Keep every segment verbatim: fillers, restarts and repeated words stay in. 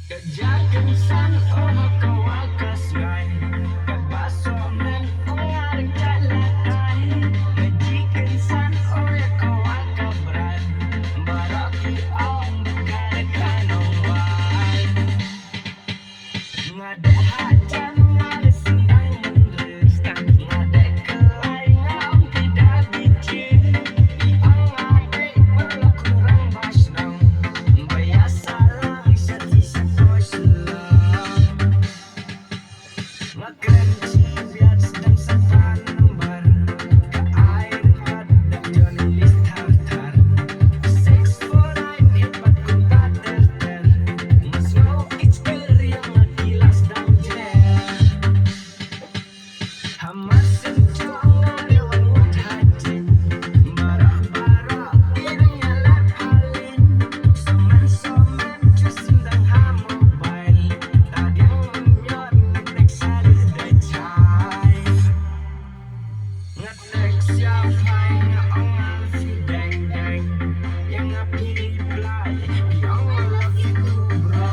Ka ja kynsan o ha ka wa ka sngai. Ka ba so men o nga dang jai la tai. Ka ji kynsan o ya ka wa ka brai. Baroh ki ong ba ka da ka nong wai. Nga da ha jan nga da sendang mundre. Nga da kelai nga ong ki da biji. I ong nga da perlu kurang bashnong. Ba ya sarang sati satu sela. Nga kren chi biat sdang sa phone number. Ka ai ryngkat da journalist thar thar. Six four nine eight pat kum pat ter ter. Nga sngew ki chker ïa nga ki la sdang jer. Ha mar sien jong nga re wan wat ha jing. Baroh baroh ki dang ïa leh phalin. Somen somen ju sdang ha mobile. Ta diang mynmiet nga tek sha lade jai. Nga tek sha phai nga ong nga love you deng deng. Ïa nga phi reply phi ong I love you too bro.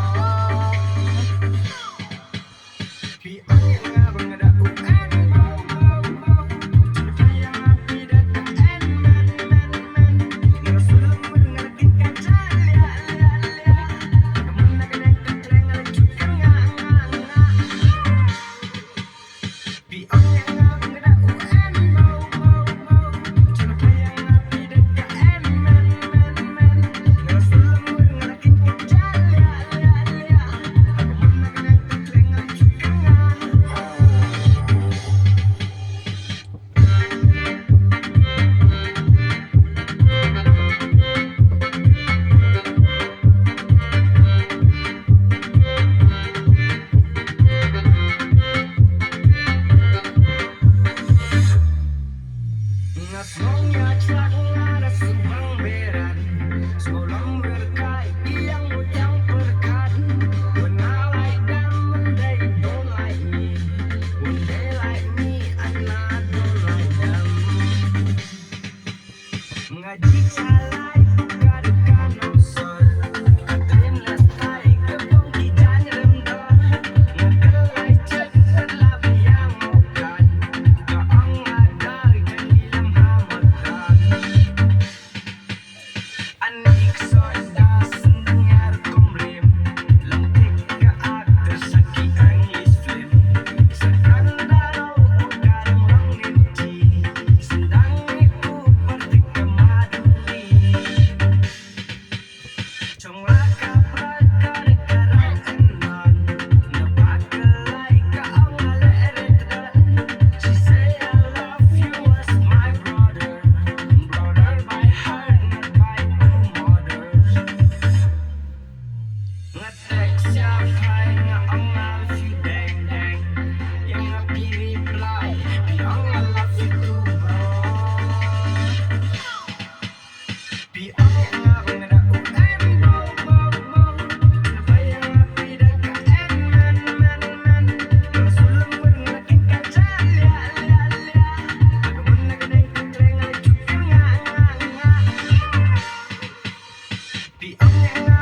Phi ong ïa nga ba nga da u N bau bau bau. Phi ong ïa nga phi da ka N men men men. Nga da sulung bad nga da kin ka ja lia lia lia. Ka mon na ka deng ka kleng nga da chut ka nga nga nga. Phi ong ïa nga ba nga da u N bau bau bau. Phi ong ïa nga phi da ka N men men men. Nga da sulung bad nga da kin ka ja lia lia lia. Ka mon na ka deng ka kleng nga da chut ka nga. Nga sngew ïa chwat nga da subang berat. Sngew long berkai ïang u ïang pyrkhat. When I like them, when they don't like me. When they like me and I don't like them. Nga ji chalai ka da ka nongsor. Ka triem leh stai ka bong ki jaiñ rem dor. Nga kylai chet ka la biang u kan. Ka ong nga dal ka ngi lem ha ma kan. Ani ka soi da sendang yar kumrim. Long tik ka actor sa ki English film. Sa kan da ro u ka dang long nin ti. Sendang ni u partik ka maduli. Chong la ka pra ka da ka rai en nan. Na ba ka lai ka ong la le ret dan. She say I love you as my brother. Brother by heart, not by two mothers. Nga text ïa phi nga ong I love you deng deng. Ïa nga phi reply phi ong I love you too bro. Phi ong ïa nga ba nga da u N bau bau bau. Phi ong ïa nga phi da ka N men men men. Nga sulung bad nga da kin ka ja lia lia lia. Ka mon na ka deng ka kleng nga da chut ka nga nga nga. Phi ong ïa nga